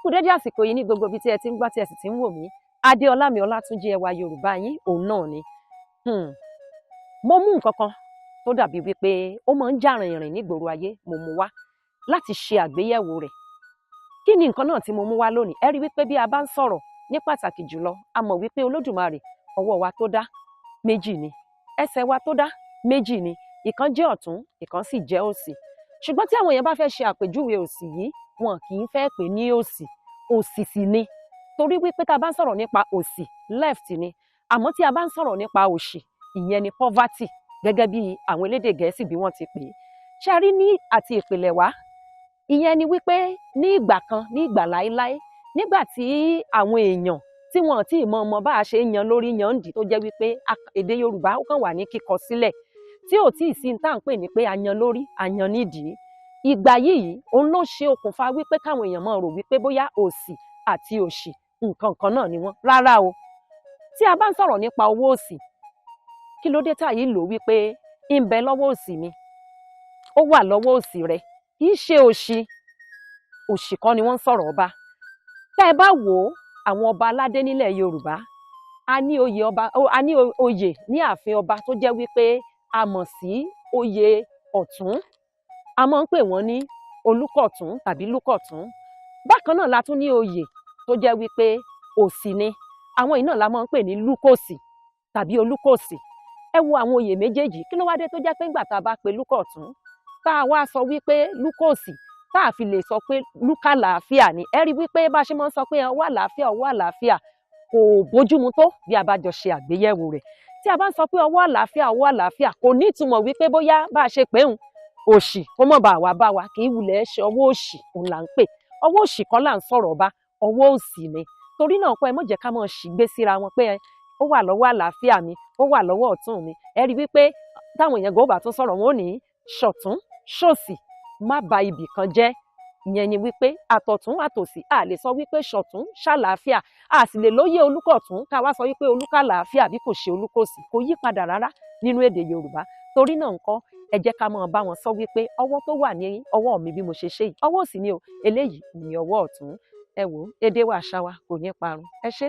Kú dédé àsìkò yìí ní gbogbo ibi tí ẹ ti ń gbọ́ tí ẹ sì ti ń wò mí. Adéọlá mi Ọlátúnjí ẹwà Yorùbá yín òun náà ni. Mo mú nǹkan kan tó dàbí wípé ó máa ń jà rìnrìn nígboro ayé, mo mú wá láti ṣe àgbéyẹ̀wò rẹ̀. Kí ni nǹkan náà tí mo mú wá lónìí? Ẹ rí wípé bí a bá ń sọ̀rọ̀ ní pàtàkì jùlọ, a mọ̀ wípé Olódùmarè, ọwọ́ wa tó dá méjì ni, ẹsẹ̀ wa tó dá méjì ni, ìkan jẹ́ ọ̀tún, ìkan sì jẹ́ òsì. Ṣùgbọ́n tí àwọn èèyàn bá fẹ́ ṣe àpèjúwe òsì yìí, wọn kì í fẹ́ pè ní òsì. Òsì sì ni, torí wípé tá a bá ń sọ̀rọ̀ nípa òsì, left ni. Àmọ́ tí a bá ń sọ̀rọ̀ nípa òṣì, ìyẹn ni poverty, gẹ́gẹ́ bí àwọn elédè Gẹ̀ẹ́sì bí wọ́n ti pè é. Ṣé a rí ní àti ìpìlẹ̀ wá, ìyẹn ni wípé ní ìgbà kan, ní ìgbà láéláé, nígbà tí àwọn èèyàn tí wọn tí ì mọ ọmọ bá a ṣe ń yan lórí yan ń dì, tó jẹ́ wípé èdè Yorùbá ó kàn wà ní kíkọ sílẹ̀, tí ò tí ì sí tá à ń pè ní pé a yan lórí, a yan nídìí, ìgbà yìí òun ló ṣe okùnfà wípé káwọn èèyàn máa rò wípé bóyá òsì àti òṣì nǹkan kan náà ni wọ́n. Rárá o. Tí a bá ń sọ̀rọ̀ nípa ọwọ́ òsì, kí ló dé tá yìí lò wípé ń bẹ lọ́wọ́ òsì mi, ó wà lọ́wọ́ òsì rẹ? Kì í ṣe òṣì. Òṣì kọ́ ni wọ́n ń sọ̀rọ̀ ọba. Tẹ́ ẹ bá wò ó, àwọn ọba aládé nílẹ̀ Yorùbá, a ní oyè ọba, a ní oyè ní ààfin ọba tó jẹ́ wípé a mọ̀ sí oyè ọ̀tún. A máa ń pè wọ́n ní Olúkọ̀tún tàbí Lúkọ̀tún. Bákan náà la tún ní oyè tó jẹ́ wípé òsì ni. Àwọn yìí náà la máa ń pè ní Lúkòsì tàbí Olúkòsì. Ẹ wo àwọn oyè méjèèjì. Kí ló wá dé tó jẹ́ pé ńgbà tá a bá pe Lúkọ̀tún, tá a wá sọ wípé Lúkòsì, tá a fi lè sọ pé Lúkàlàáfíà ni? Ẹ rí wípé bá a ṣe máa ń sọ pé ọwọ́ àlàáfíà, ọwọ́ àlàáfíà, kò bójúmu tó bí a bá jọ ṣe àgbéyẹ̀wò rẹ̀. Tí a bá ń sọ pé ọwọ́ àlàáfíà, ọwọ́ àlàáfíà, kò ní ìtumọ̀ wípé bóyá bá a ṣe pé ń òṣì kó mọ̀ bá wa bá wa. Kì í wulẹ̀ ṣe ọwọ́ òṣì òun là ń pè. Ọwọ́ òṣì kọ́ là ń sọ̀rọ̀ ọba, ọwọ́ òsì ni. Torí náà kọ́, ẹ má jẹ́ ká máa ṣì gbé síra wọn pé ó wà lọ́wọ́ àlàáfíà mi, ó wà lọ́wọ́ ọ̀tún mi. Ẹ rí wípé táwọn èèyàn gbọ́ bá tún sọ̀rọ̀, wọn ò ní ṣọ̀tún ṣòsì, má ba ibì kan jẹ́. Ìyẹn ni wípé àtọ̀tún àtòsì, a lè sọ wípé ṣọ̀tún ṣàlàáfíà, a sì lè lóye Olúkọ̀tún ká wá sọ wípé Olúkàlàáfíà bí kò ṣe Olúkòsì. Kò yí padà rárá nínú èdè Yorùbá. Torí náà ńkọ́, ẹ jẹ́ ká máa bá wọn sọ wípé ọwọ́ tó wà ní ọwọ́ mi bí mo ṣe ṣe yìí, ọwọ́ òsì ni o, eléyìí ní ọwọ́ ọ̀tún. Ẹ wò ó, èdè wa, àṣà wa kò ní parun. Ẹ ṣé.